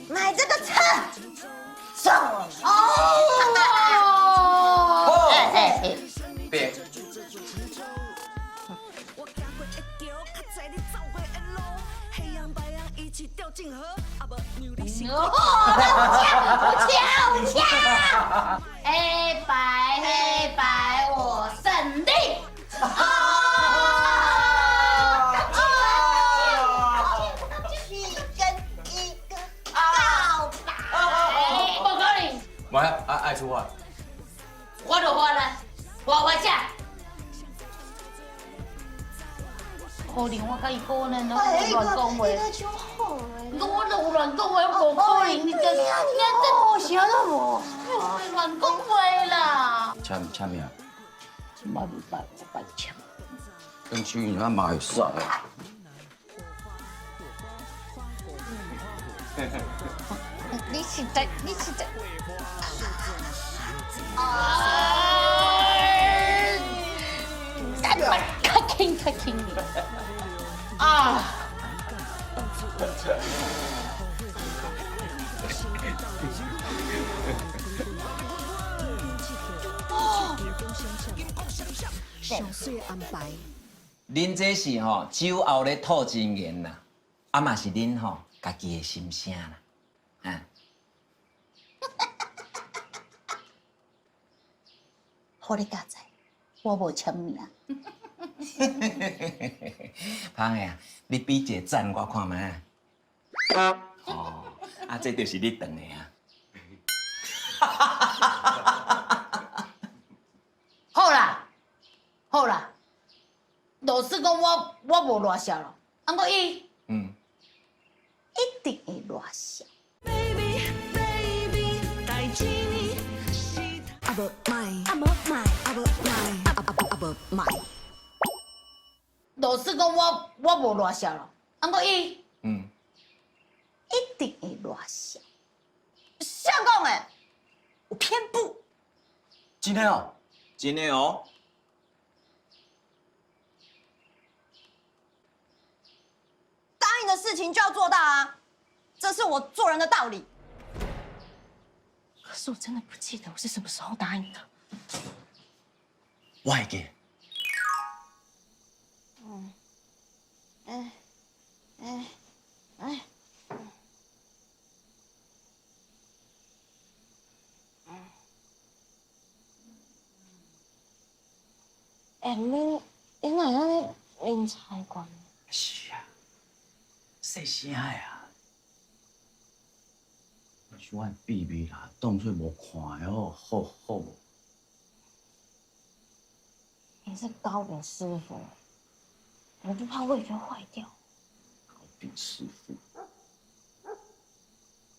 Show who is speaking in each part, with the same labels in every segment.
Speaker 1: 買這個車，送我。
Speaker 2: 哦，
Speaker 1: 哎
Speaker 2: 別。
Speaker 3: 哦，有枪有枪！黑白黑白，我勝利！哦，
Speaker 1: 七跟一個告白。
Speaker 3: 不可能！
Speaker 2: 無啊，愛出發。
Speaker 3: 我就發啦，我發啥？可能我佮伊講呢，攏亂講話。我都有亂講話，無可能，你這你這
Speaker 1: 啥都無，
Speaker 3: 亂講話啦！
Speaker 2: 簽簽名。
Speaker 3: 這嘛袂捌，我捌簽。
Speaker 2: 等手印嘛會使。
Speaker 3: 你實在，你實在。哎！較輕較輕的。啊！
Speaker 4: 恁這是吼酒後咧吐真言啦，啊嘛是恁吼家己的心聲啦，啊。
Speaker 3: 好你佳哉，我無簽名。
Speaker 4: 芳的啊，你比一個讚我看覓啊？哦，啊，這就是你斷的啊。
Speaker 3: 好啦，好啦，老實講，我無偌痟咯，啊，毋過伊，一定會偌痟。
Speaker 5: 阿無買，阿無買，阿無買，阿阿無買。
Speaker 3: 老實講，我無偌痟咯，啊，毋過伊，一定會偌痟。
Speaker 1: 誰講的？有偏不？
Speaker 2: 真的哦，真的哦。
Speaker 1: 答應的事情就要做到啊，這是我做人的道理。
Speaker 6: 可是我真的不記得我是什麼時候答應的。
Speaker 4: 我會記。
Speaker 1: 哎哎哎！
Speaker 6: 哎，恁哪會按呢啉茶館？
Speaker 4: 是啊，細聲的啊。
Speaker 2: 是我的秘密啦，當做無看的哦，好好無？
Speaker 6: 你是糕餅師傅，你不怕味覺壞掉？
Speaker 2: 糕餅師傅，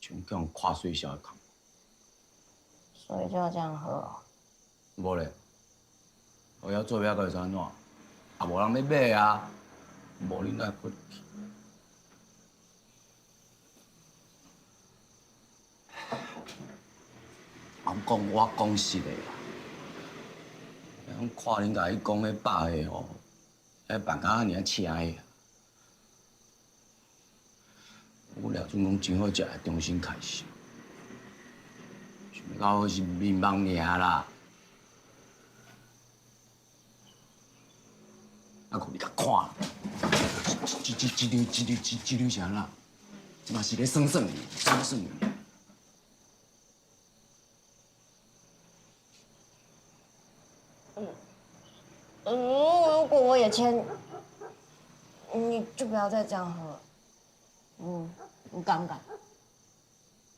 Speaker 2: 像叫人看水痟的工。
Speaker 6: 所以就要這樣喝哦？
Speaker 2: 無咧，我要做尾仔會使按怎？也無人欲買啊，無恁來過去。我講我講實的啦，我看恁共伊講彼百个吼，彼辦甲遐爾奢的，我廖准講真好食，重新開始，想欲到是眠夢爾啦。啊，閣你共看，這這這張這張這這張是按怎？這嘛是咧耍耍你，耍耍你。
Speaker 6: 嗯，如果我也簽，你就不要再這樣喝了。嗯，你敢不敢？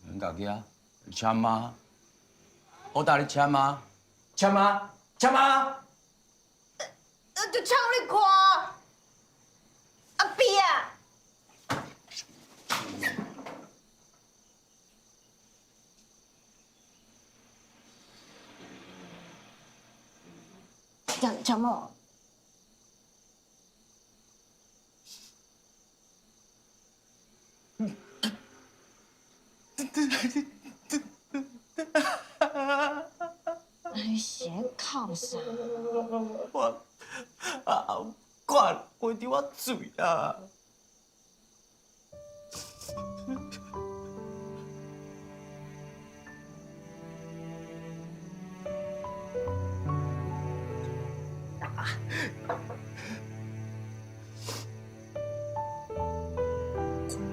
Speaker 2: 恁家己啊，簽嗎？我帶你簽嗎？簽嗎？簽嗎？
Speaker 1: 就唱你看，阿比啊！
Speaker 6: 講講麼？你寫靠啥？
Speaker 4: 我啊，看看著我醉啊！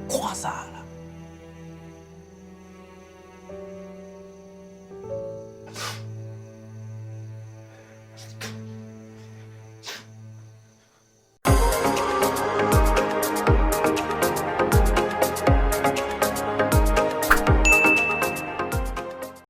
Speaker 4: 看啥啦？